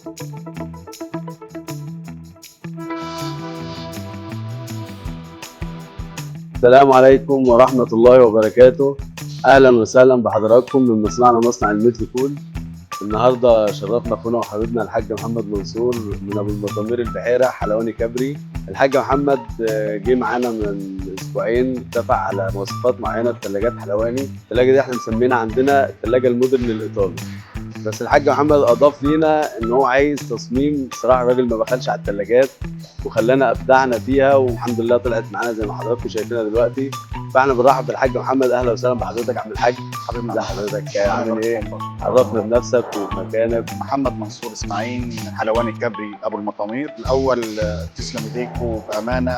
السلام عليكم ورحمة الله وبركاته. أهلا وسهلا بحضراتكم من مصنعنا مصنع المتر كول. النهارده شرفنا اخونا وحبيبنا الحاج محمد منصور من ابو المطامير البحيرة حلواني كبري. الحاج محمد جه معانا من اسبوعين، اتفق على مواصفات معينة في ثلاجات حلواني. الثلاجة دي احنا مسمينها عندنا الثلاجة المودرن الايطالي، بس الحاج محمد اضاف لينا ان هو عايز تصميم. صراحة الراجل ما بخلش على الثلاجات وخلانا ابدعنا فيها، والحمد لله طلعت معانا زي ما حضراتكم شايفينها دلوقتي. فاحنا بنرحب بالحاج محمد. اهلا وسهلا بحضرتك يا عم الحاج. حبيبنا، ازي حضرتك، عامل ايه؟ عرفنا بنفسك ومكانك. محمد منصور اسماعيل، حلواني كبري، ابو المطامير. الاول تسلم ايديك، وبامانه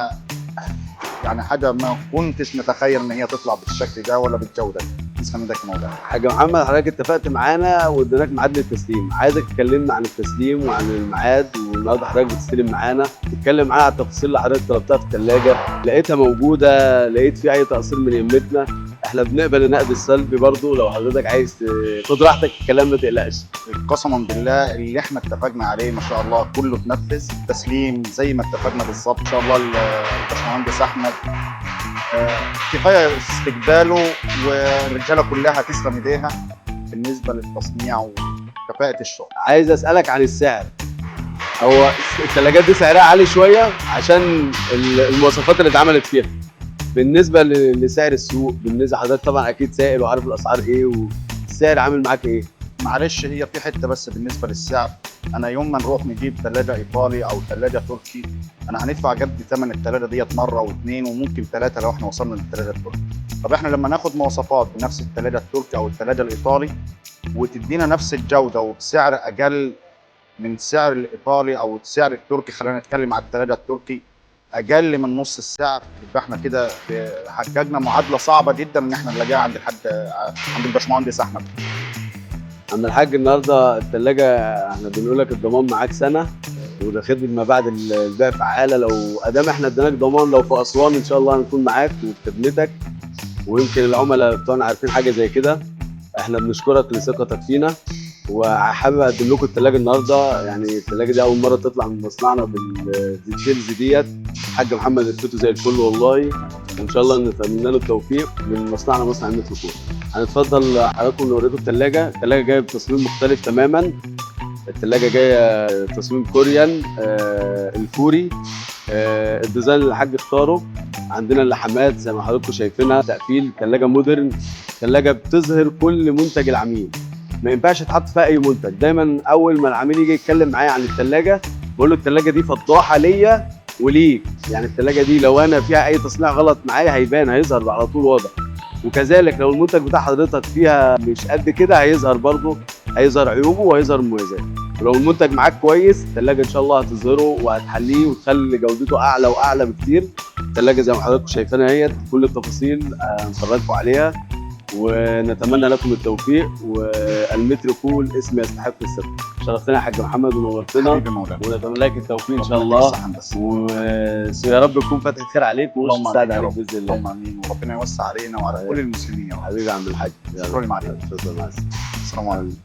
يعني حاجة ما كنتش متخيل ان هي تطلع بالشكل ده ولا بالجودة دي. تسلم ايدك يا مولانا. حاج محمد، حضرتك اتفقت معانا واديناك ميعاد للتسليم. عايزك تكلمنا عن التسليم وعن الميعاد، والنهارده حضرتك بتستلم معانا. تتكلم معانا على التفاصيل اللي حضرتك طلبتها في الثلاجة، لقيتها موجودة؟ لقيت في اي تقصير من يمتنا؟ احنا بنقبل النقد السلبي برضو، لو حضرتك عايز خد راحتك في الكلام ما تقلقش. قسما بالله اللي احنا اتفقنا عليه ما شاء الله كله اتنفذ، تسليم زي ما اتفقنا بالظبط ان شاء الله. الباشمهندس احمد كفاية استقباله والرجاله كلها تسلم ايديها بالنسبة للتصنيع وكفاءة الشغل. عايز اسالك عن السعر. هو الثلاجات دي سعرها عالي شوية عشان المواصفات اللي اتعملت فيها. بالنسبة لسعر السوق، بالنسبة حضرتك طبعا اكيد سائل وعارف الاسعار ايه، والسعر عامل معاك ايه؟ معلش هي في حتة بس بالنسبة للسعر، انا يوم ما نروح نجيب ثلاجه ايطالي او ثلاجه تركي انا هندفع قد ثمن الثلاجة ديت مرة واثنين وممكن ثلاثة لو احنا وصلنا للثلاجه التركي. طب احنا لما ناخد مواصفات بنفس الثلاجة التركي او الثلاجة الايطالي وتدينا نفس الجودة وبسعر اقل من سعر الايطالي او السعر التركي، خلينا نتكلم على الثلاجة التركي اقل من نص السعر، يبقى احنا كده حققنا معادلة صعبة جدا ان احنا نلاقيها عند الحاج، عند الباشمهندس احمد. عم الحاج، النهارده الثلاجة احنا بنقول لك الضمان معاك سنة، وده خدمة ما بعد البيع فعاله. لو ادام احنا اديناك ضمان، لو في اسوان ان شاء الله هنكون معاك وفي خدمتك، ويمكن العملاء بتوعنا عارفين حاجة زي كده. احنا بنشكرك لثقتك فينا، وحابب اقدم لكم الثلاجة النهارده. يعني الثلاجة دي اول مرة تطلع من مصنعنا بال details ديت. الحاج محمد رفته زي الفل والله، وان شاء الله نتمنى له التوفيق من مصنعنا مصنع المتر كول. هنتفضل حضراتكم نوريكم الثلاجة. الثلاجة جاية بتصميم مختلف تماما. الثلاجة جاية تصميم Korean، الكوري، ال design اللي الحاج اختاره. عندنا اللحامات زي ما حضراتكم شايفينها، تقفيل ثلاجه modern، ثلاجه بتظهر كل منتج العميل، ما ينفعش يتحط فيها اي منتج. دايما اول ما العميل يجي يتكلم معايا عن الثلاجة بقول له الثلاجة دي فضاحه ليا وليك، يعني الثلاجة دي لو انا فيها اي تصنيع غلط معايا هيبان، هيظهر على طول واضح. وكذلك لو المنتج بتاع حضرتك فيها مش قد كده هيظهر برضه، هيظهر عيوبه وهيظهر مميزاته. ولو المنتج معاك كويس الثلاجة ان شاء الله هتظهره وهتحليه وتخلي جودته اعلى واعلى بكتير. الثلاجة زي ما حضراتكم شايفينها اهيت، كل التفاصيل هنفرجكم عليها، ونتمنى لكم التوفيق. والمتر كول اسم يستحق الثقة. شرفتنا يا حاج محمد ونورتنا، حبيبي مولانا، ونتمنى لك التوفيق ان شاء ربنا يديك الله. الصحة هندسة. ويا رب تكون فتحة خير عليك ووش اللهم السعد امين يا عليك رب. باذن الله. اللهم امين، وربنا يوسع علينا وعلى كل المسلمين يا رب. حبيبي يا عم الحاج، يلا. شكرا لمعاليك. اتفضل، مع السلامة. السلام عليكم.